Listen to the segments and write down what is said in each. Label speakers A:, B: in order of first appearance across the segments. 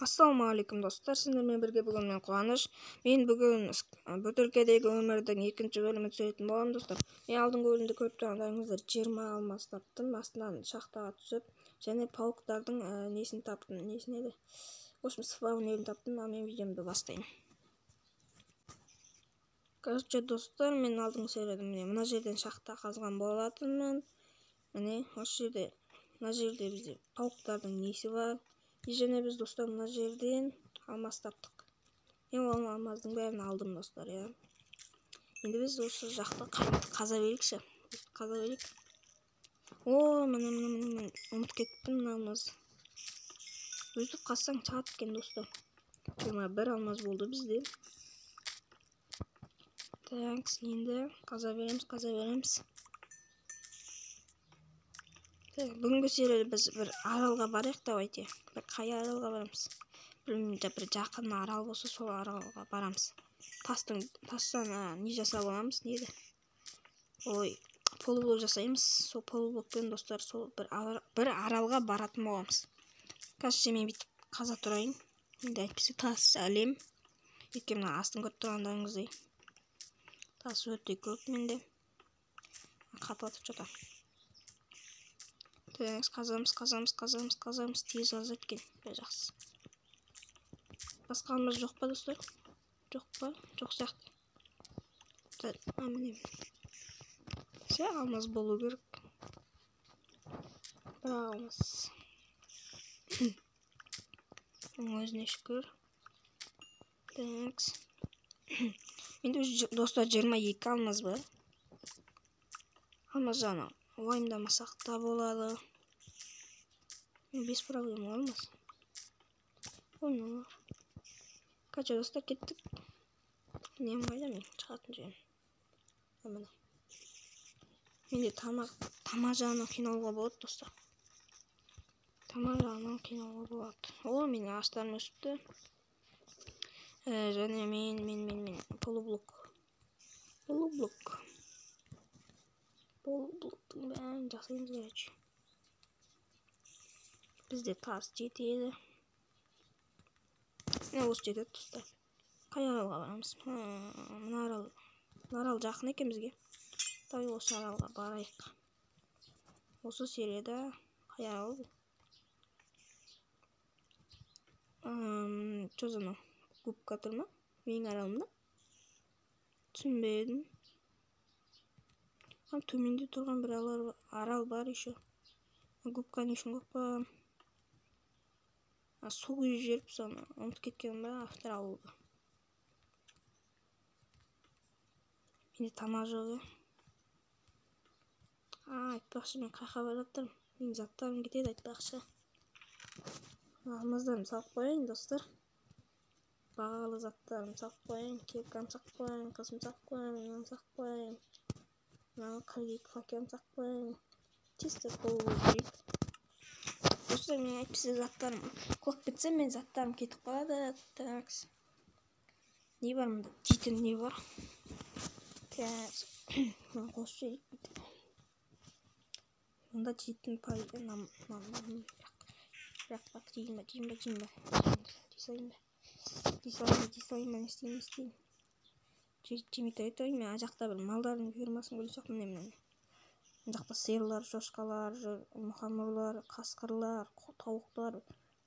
A: Ассалаумағалейкум достар, сіздермен бірге бүгін мен Қуаныш. Мен бүгін бөтелкедегі өмірдің екінші бөлімін түсіретін боламын достар. Мен алдыңғы бөлімде көріп тұрғандарыңыздар 20 алмас таптым, астынан шахтаға түсіп, және пауктардың несін таптым, несін еді? В общем, спавнерін таптым, ал мен видеомды бастаймын. Короче, достар, мен алдыңғы серияда міне мына жерден шахта қазған болатынмын. Міне осы жерде, мына жерде бізде пауктардың несі бар. Және біз достар мына жерден алмас таптық. Мен ол алмаздың бәрін алдым достар, иә. Енді біз осы жақты қаза берейікші. Қаза берейік. О, міне, міне, міне, мен ұмытып кеттім мына алмаз. Өстіп қазсаң шығады екен достар. 21 алмаз болды бізде. Так, енді қаза береміз, қаза береміз. Так, бүгінгі серияда біз бір аралға барайық, давайте. Бір қай аралға барамыз? Білмеймін, бір жақын арал болса, сол аралға барамыз. Тастан, не жасап аламыз, не еді? Ой, полублок жасаймыз. Сол полублокпен, достар, сол бір аралға баратын боламыз. Қазір мен бүйтіп қаза тұрайын. Енді әйтпесе тас әлем. Өйткені мына астын көріп тұрғандарыңыздай. Тас өте көп менде. Қатып жатыр что-то. Так, қазамыз, қазамыз, қазамыз, қазамыз. Тез қаза екен. Бәрі жақсы. Басқа алмаз жоқ па, достар? Жоқ па? Жоқ сияқты. Так, міне. Все, алмаз болу керек. Бір алмаз. Оның өзіне шүкір. Так. Менде уже, достар, 22 алмаз бар. Алмаз жағынан уайымдамасақ та болады. Без проблем алмаз. Ой, короче, достар, кеттік. Нем қайда мен шығатын жерім? Міне. Менде тамақ жағынан қиналуға болады, достар. Тамақ жағынан қиналуға болады. О, менің ағаштарым өсіпті. Және мен полублок. Полублок. Полублоктың бәрін жасаймыз, короче. Бізде тас жетеді. Міне осы жетеді, достар. Қай аралға барамыз? Мына арал, мына арал жақын екен бізге. Давай осы аралға барайық. Осы серияда қай арал бұл? Чё за мынау? Губка тұр ма? Менің аралымда? Түсінбедім. Ам, төменде тұрған бір арал бар еще. Губка не үшін қойып қойған? Су құйып жіберіп соны ұмытып кеткен ба автор алуды. Менде тамақ жоқ, иә. Айтпақшы, мен қайқа бара жатырмын. Менің заттарым кетеді, айтпақшы. Алмаздарымды салып қояйын, достар. Бағалы заттарымды салып қояйын, кепкамды салып қояйын, қысымды салып қояйын, мынаны салып қояйын. Мынаны 42 факелімді салып қояйын. Чисто қол керек. Достар, мен әйтпесе заттарым құлап кетсе, мен заттарым кетіп қалады. Так. Не бар мында? Жейтін не бар? Так. Мынаны қосып жіберейік бүйтіп. Мында жейтін пай, нам, нам, нам, бірақ, бірақ, жейін ба, жейін ба, жейін ба? Жей салайын ба? Жей салайын ба, жей салайын ба, не істеймін, не істеймін? Жемей тұра кетейін. Мен ана жақта бір малдардың фермасын көрген сияқтымын, міне, міне. Мына жақта сиырлар, шошқалар жүр, мұхамұрлар, қасқырлар, тауықтар,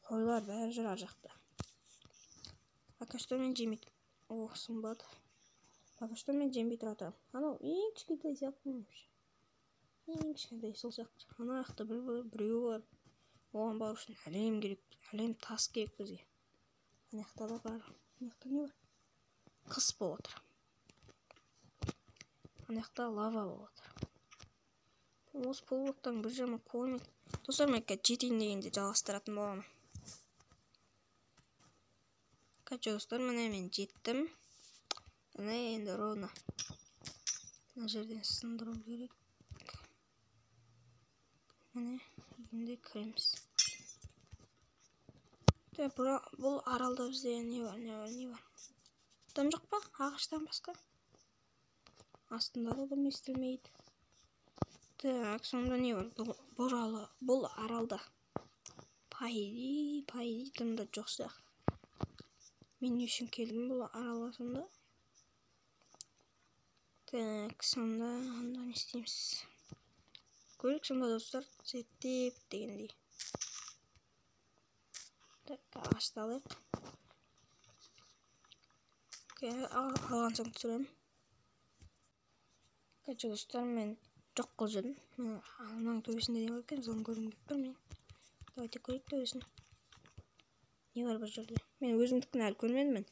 A: қойлар бәрі жүр ар жақта. Пока что мен жемей, о, сымбат. Пока что мен жемей тұра тұрамын. Анау ең кішкентай сияқты меніңше. Ең кішкентай сол сияқты. Ана жақта біреу бар. Оған бару үшін әлем керек, әлем тас керек бізге. Ана жақта да бар. Ана жақта не бар? Қыс болып отыр. Ана жақта лава болып отыр. Осы полублоктан бір жаман көрмейді. Достар, мен қазір жетейін дегенде жалғастыратын боламын. Короче, достар, міне мен жеттім. Міне енді ровно мына жерден сындыру керек. Міне енді кіреміз. Так, бұл аралда бізде не бар, не бар, не бар? Дым жоқ па? Ағаштан басқа? Астында да дым естілмейді. Так, сонда не бар? Бұл аралда. По идее, дым да жоқ сияқты. Мен не үшін келдім бұл аралға сонда? Так, сонда анда не істейміз? Көрейік сонда, достар, зерттеп дегендей. Так, ағашты алайық. Алған соң түсіремін. Короче, достар, мен жоқ қылып жүрдім. Мен ананың төбесінде не бар екен, соны көргім келіп тұр мен. Давайте көрейік төбесін. Не бар бұл жерде? Мен өзімдікін әлі көрмедім мен.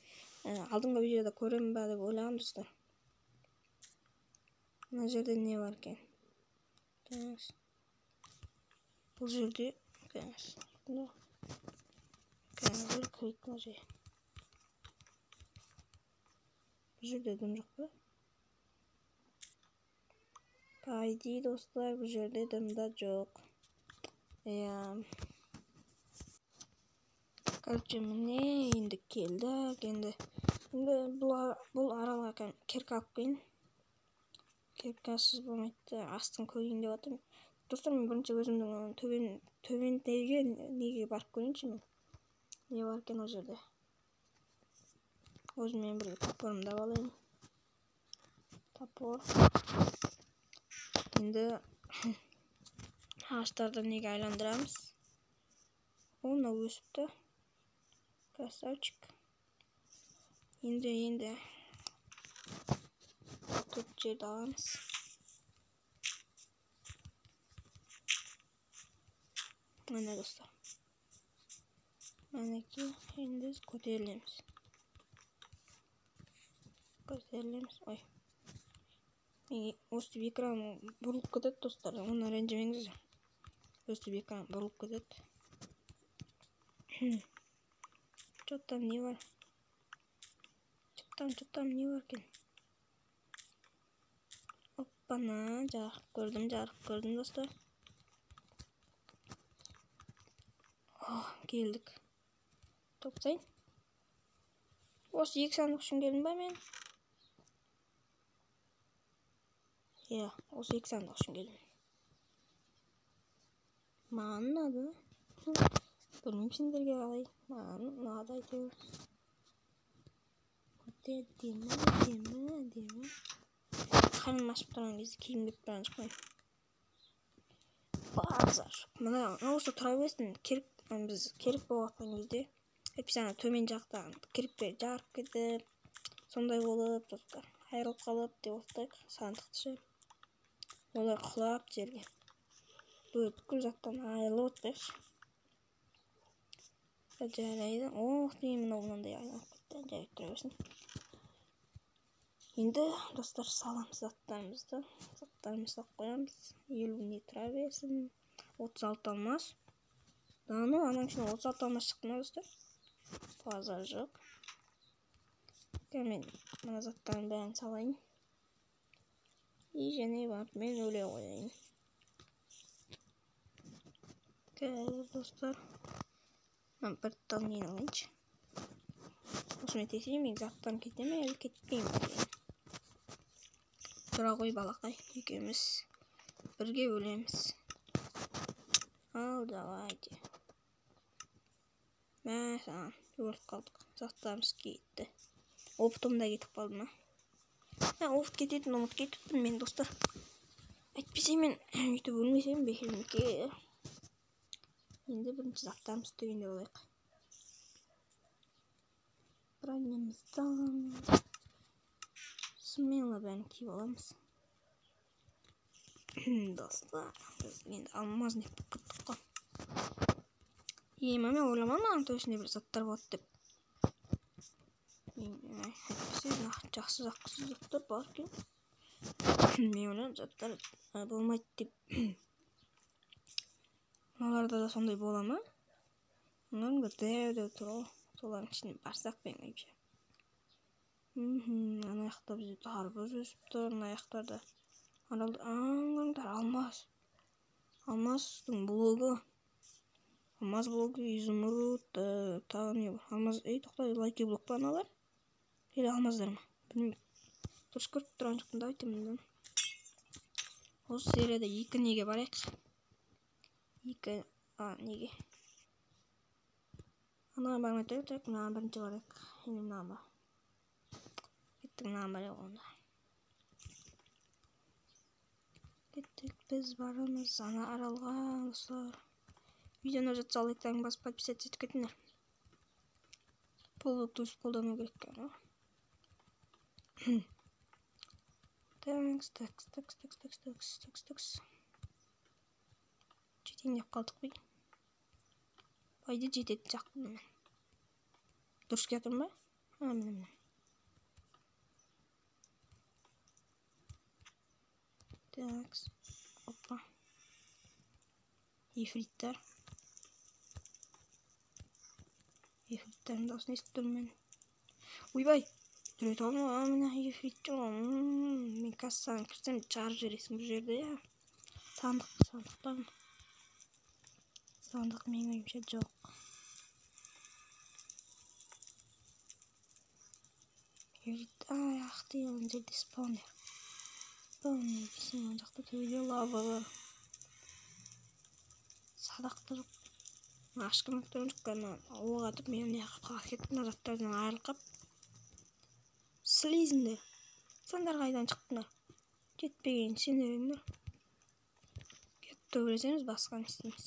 A: Алдыңғы видеода көремін ба деп ойлағам, достар. Мына жерде не бар екен? Бұл жерде қазір көрейік мына жерге. Бұл жерде дым жоқ па? По идее, достар, бұл жерде дым да жоқ. Иә. Короче, міне енді келдік. Енді бұл аралға керкі алып келейін. Керкасыз болмайды. Астын көрейін деп жатырмын. Достар, мен бірінші өзімнің төбендегі неге барып көрейінші мен. Не бар екен ол жерде? Өзіммен бірге топорымды алып алайын. Топор. Енді ағаштарды неге айландырамыз? О, мынау өсіпті. Красавчик. Енді төрт жерді аламыз. Міне, достар. Мінекей, енді көтерілеміз. Көтерілеміз. Ой. Өстіп экран бұрылып кетеді, достар. Оны ренжімеңіздер. Өстіп экран бұрылып кетеді. Чё там не бар? Чё там не бар екен? Оппана, жарық көрдім, достар. О, келдік. Тоқтайын. Осы екі сандық үшін келдім ба мен? Иә, осы екі сандық үшін келдім. Маған ұнады. Білмеймін сендерге қалай. Маған ұнады әйтеуір. Өте әдемі, әдемі, әдемі. Қарным ашып тұрған кезде киім киіп тұрған жоқпын. Базар жоқ. Мына осы тұра берсін. Керек, біз керек болып жатқан кезде, әйтпесе ана төмен жақтан керекпе жарып кетіп, сондай болып, достар, айырылып қалып деп отырайық сандықты ше. Олар құлап жерге. Бүткіл заттан айырылып отырайықшы. Жарайды. Ох, деген мынау мынандай айналып кетті. Жарайды, тұра берсін. Енді, достар, саламыз заттарымызды. Заттарымызды салып қоямыз. 50 не тұра берсін. 36 алмас. Да, ну, ананың ішінен 36 алмас шықты ма, достар? Базар жоқ. Мен мына заттардың бәрін салайын. И және барып мен өле қояйын. Қазір, достар, мен бір тал нені алайыншы. Осымен тексерейін, менің заттарым кете ме, әлі кетпей ме? Тұра қой, балақай, екеуміз бірге өлеміз. Ал, давайте. Мә, саған өліп қалдық. Заттарымыз кетті. Опытым да кетіп қалды ма? Мә, опыт кететін ұмытып кетіппін мен, достар. Әйтпесе мен өйтіп өлмесем бекер. Енді бірінші заттарымызды түгендеп алайық. Бронямызды аламыз. Смело бәрін киіп аламыз. Достар, біз енді алмазник болып кеттік қой. Ема, мен ойламадым ананың төбесінде бір заттар болады деп. Мен әйтпесе жақсы жақсы заттар бар екен. Мен ойлаймын заттар болмайды деп. Мыналарда да сондай бола ма? Мыналардың бір дәу-дәу тұр ғой. Солардың ішіне барсақ мен ойымша. Ана жақта бізде дарбыз өсіп тұр, мына жақтарда аралда аңғаңдар алмаз. Алмаздың блогы. Алмаз блогы, изумруд, тағы не бар? Алмаз, ей, тоқта, лайки блок па аналар? Или алмаздар ма? Білмеймін. Дұрыс көріп тұрған жоқпын, давайте мындан. Осы серияда екі неге барайық? Екі, неге? Анаған бармай тұрайық, мынаған бірінші барайық. Енді мынаған ба. Кеттік, мынаған барайық онда. Кеттік, біз барамыз ана аралға, достар. Видеоны жатса лайктарың басып подписаться етіп кетіңдер. Полблокты өсіп қолдану керек екен ғой. Такс, такс, такс, такс, такс, такс, такс, такс. Жетейін деп қалдық қой. Пайда жететін сияқтымын мен. Дұрыс келатырмын ба? А, міне, міне. Такс. Опа. Ифриттер. Ифриттердің дауысын естіп тұрмын мен. Ойбай! Дүрет алдым ғой, міне ифрит жоқ. Мен кассаға кірсем жарып жібересің бұл жерде, иә. Сандық, сандық бар ма? Сандық менің ойымша жоқ. Ифрит, ай, ақ деген жерде спаунер. Спаунер десең, ана жақта төбеде лава бар. Садақ та жоқ. Ешкім тұрған жоқ, ана оқ атып мен мына жаққа қалып кеттім, мына заттардан айырылып қалып. Слизіңдер. Сендер қайдан шықтыңдар? Жетпеген сендер едіңдер. Кетіп төбелесеміз, басқа не істейміз?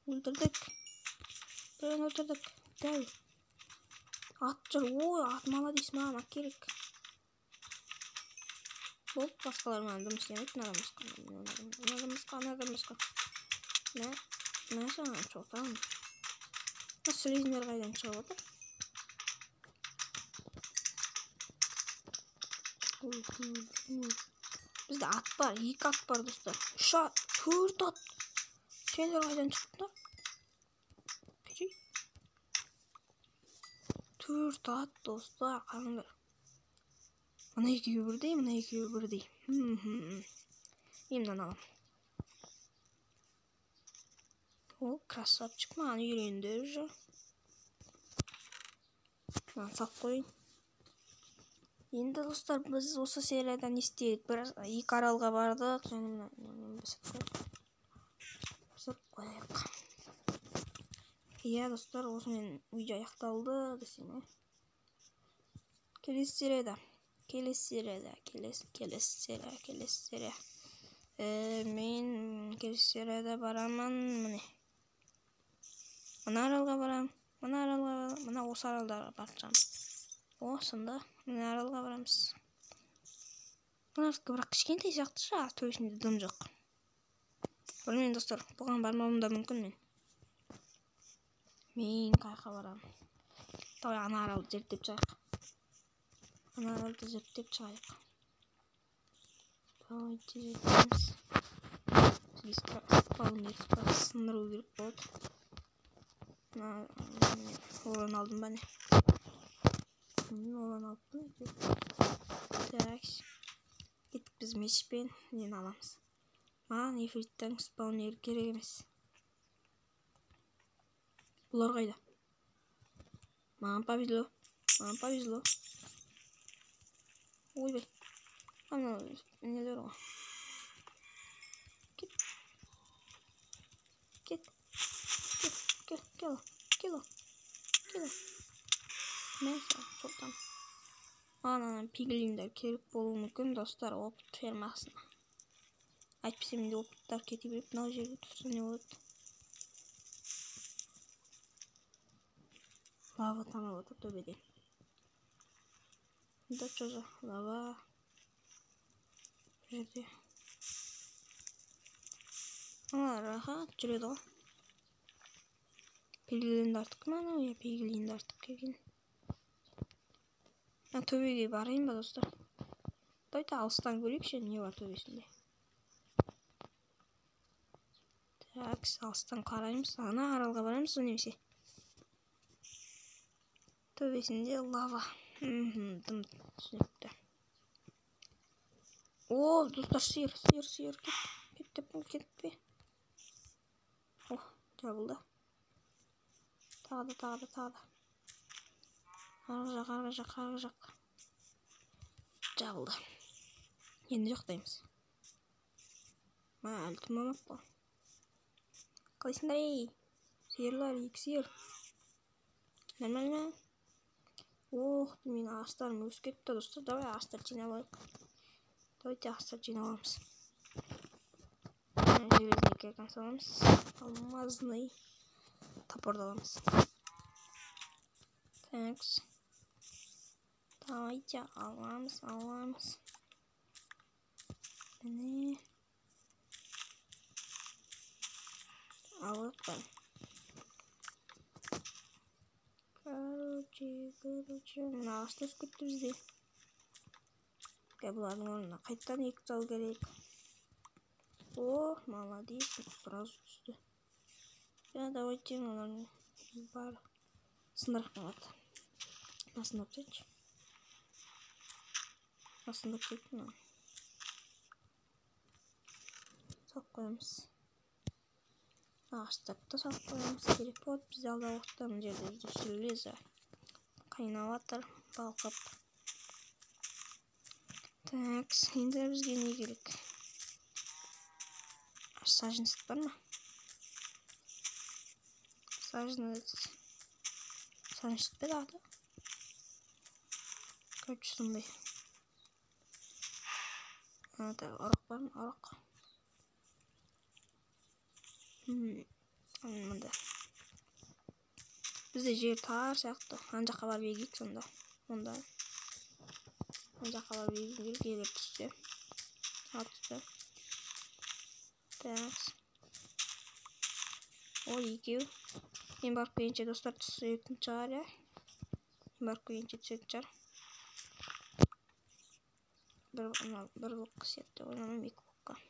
A: Өлтірдік. Біреуін өлтірдік. Дәу. Ат жүр. Ой, ат молодец, маған ат керек. Болды, басқалар маған дым істемейді. Мынадан басқа, мынадан басқа, мынадан басқа. Мә, мә саған шотан. Мына слизіңдер қайдан шығып отыр? Бізде ат бар, 2 ат бар, достар. 3 ат, 4 ат. Сендер қайдан шықтыңдар? Кетейік. 4 ат, достар, қараңдар. Мына екеуі бірдей, мына екеуі бірдей. Мен мынаны аламын. Ол красавчик маған үйренді уже. Мынаны салып қояйын. Енді, достар, біз осы серияда не істедік? Бір 2 аралға бардық. Және мынаны басып қояйық. Иә, достар, осымен видео аяқталды десем, иә. Келесі серияда, келесі серияда, келесі, келесі серия, келесі серия. Мен келесі серияда барамын, міне. Мына аралға барамын, мына аралға барамын, мына осы аралдарға барып шығамын. О, сонда мына аралға барамыз. Мына аралдікі бірақ кішкентай сияқты ше, төбесінде дым жоқ. Білмеймін, достар, бұған бармауым да мүмкін мен. Мен қаяққа барамын? Давай ана аралды зерттеп шығайық. Ана аралды зерттеп шығайық. Давайте зерттейміз. Бізге спаунер сындыру керек болады. Мына орын алдым ба не? Мен орын алыппын. Так. Кеттік, біз мешпен нені аламыз? Маған ифриттің спаунері керек емес. Бұлар қайда? Маған повезло. Маған повезло. Ойбай. Анау нелер ғой. Кет. Кет. Кет. Кел, кел, кел. Кел. Мен саған. Ана пиглиндер керек болуы мүмкін, достар, опыт фермасына. Әйтпесе менде опыттар кете береді. Мынау жерге тұрса не болады? Лава тамып отыр төбеден. Да что за лава? Бұл жерде. Аналар рахат жүреді ғой. Пиглинді артып кім анау? Иә, пиглинді артып келген. Мына төбеге барайын ба, достар? Давайте алыстан көрейікші, не бар төбесінде. Так, алыстан қараймыз. Ана аралға барамыз немесе. Төбесінде лава. Дым түсінікті. О, достар, сиыр, сиыр, сиыр. Кет, кет деп, кетпе. О, жабылды. Тағы да, тағы да, тағы да. Арғы жақ, арғы жақ, арғы жақ. Жабылды. Енді ұйықтаймыз. Мә, әлі түн болмапты ғой. Қалайсыңдар, ей? Сиырлар, екі сиыр. Нормально ма? Ох, менің ағаштарым өсіп кетті, достар. Давай ағаштарды жинап алайық. Давайте ағаштарды жинап аламыз. Железный кирканы саламыз. Алмазный топорды аламыз. Такс. Давайте аламыз, аламыз. Міне. Алып бәрін. Короче, мына ағаш өсіп кетті бізде. Бұлардың орнына қайтадан егіп салу керек. О, молодец, сразу түсті. Ja, давайте мыналардың бар сындырып қалады. Мына сындырып тастайыншы. Мына сындырып тастайық, мына. Салып қоямыз. Ағаштарды да салып қоямыз. Керек болады бізде алдағы уақытта. Мына жерде бізде железо қайнап жатыр, балқып. Так, енді бізге не керек? Саженец бар ма? Саженец. Саженец пе аты? Короче, сондай. Так, ұрық бар ма? Ұрық. Мында. Бізде жер тар сияқты. Ана жаққа барып егейік сонда. Онда. Ана жаққа барып егу керек, егер түссе. Ал түсті. Так. О, екеу. Мен барып келгенше достар түсетін шығар, иә? Мен барып келгенше түсетін шығар. Бір блокқа сияқты ойнамаймын, екі блокқа.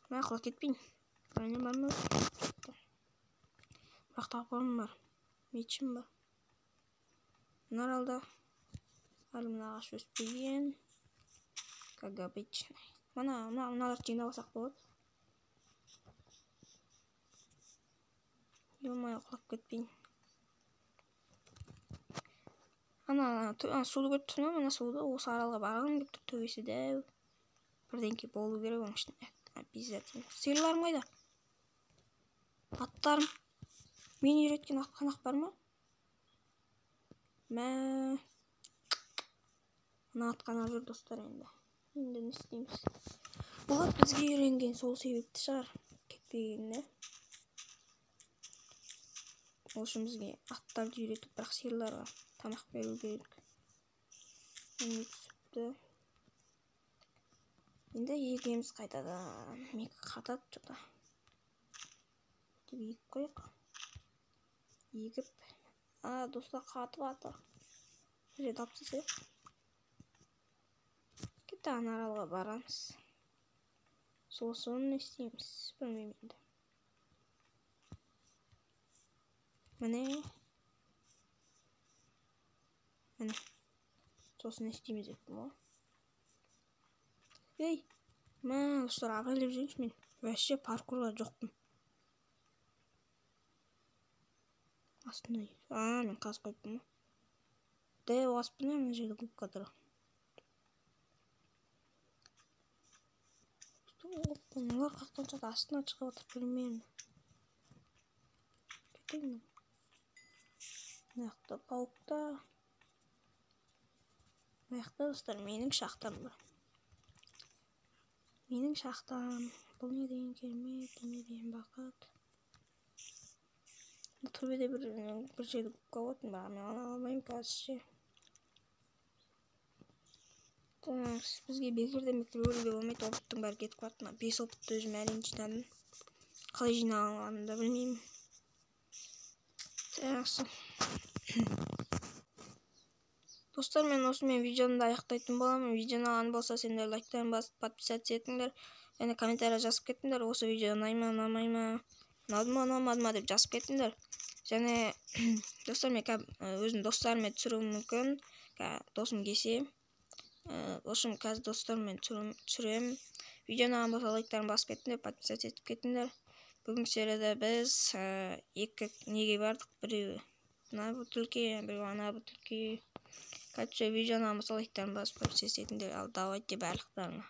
A: Мына құлап кетпейін. Броням бар ма? Бірақ топорым бар. Мечім бар. Мына аралда әлі мына ағаш өспеген. Как обычно. Мыналарды жинап алсақ болады. Ё-моё, құлап кетпейін. Ана суды көріп тұрмын, мына суды. Осы аралға барғым келіп тұр, төбесі дәу. Бірдеңке болу керек оның ішінде. Обязательно. Сиырларым қайда? Аттарым. Мен үйреткен атқанақ бар ма? Мә. Мына атқанақ жүр, достар, енді. Енді не істейміз? Бұл ат бізге үйренген, сол себепті шығар кетпегеніне. Ол үшін бізге аттарды үйретіп, бірақ сиырларға тамақ беру керек. Міне түсіпті. Енді егеміз қайтадан. Мекі қатады что-то. Деп егіп қояйық. Егіп. А, достар, қатып жатыр. Бұл жерді алып тастайық. Кетті, ана аралға барамыз. Сосын не істейміз, білмеймін енді. Міне. Міне. Сосын не істейміз деттім ғой. Ей, мә, достар, абайлап жүрейінші мен. Вообще паркурға жоқпын. Астында. А, мен қазып қойыппын ғой. Дәу аспын, мына жерде губка тұр. Мыналар қаяқтан шығады? Астына шығып отыр, білмеймін. Кетейін мен. Мына жақта паук та. Мына жақта, достар, менің шахтам бар. Менің шахтам. Бұл не деген керемет, бұл не деген бақыт. Бұл төбеде бір жерде губка болатын, бірақ мен ала алмаймын қазір ше. Так, бізге бекерден бекер өлуге болмайды, опыттың бәрі кетіп қалады. Мына 5 опытты өзім әрең жинадым. Қалай жиналғанын да білмеймін. Так, достар, мен осымен видеомды аяқтайтын боламын. Видео ұнаған болса, сендер лайктан басып, подписаться етіңдер. Және комментария жазып кетіңдер. Осы видео ұнай ма, ұнамай ма, ұнады ма, ұнамады ма деп жазып кетіңдер. Және достар, мен өзім достарыммен түсіруім мүмкін. Досым келсе, в общем, қазір достарыммен түсіремін. Видео ұнаған болса, лайктарын басып кетіңдер, подписаться етіп кетіңдер. Бүгінгі серияда біз екі неге бардық, біреуі мына бутылке, біреуі ана бутылке. Короче, видео ұнаған болса, лайктарын басып, подписаться етіңдер. Ал давайте барлықтарыңа.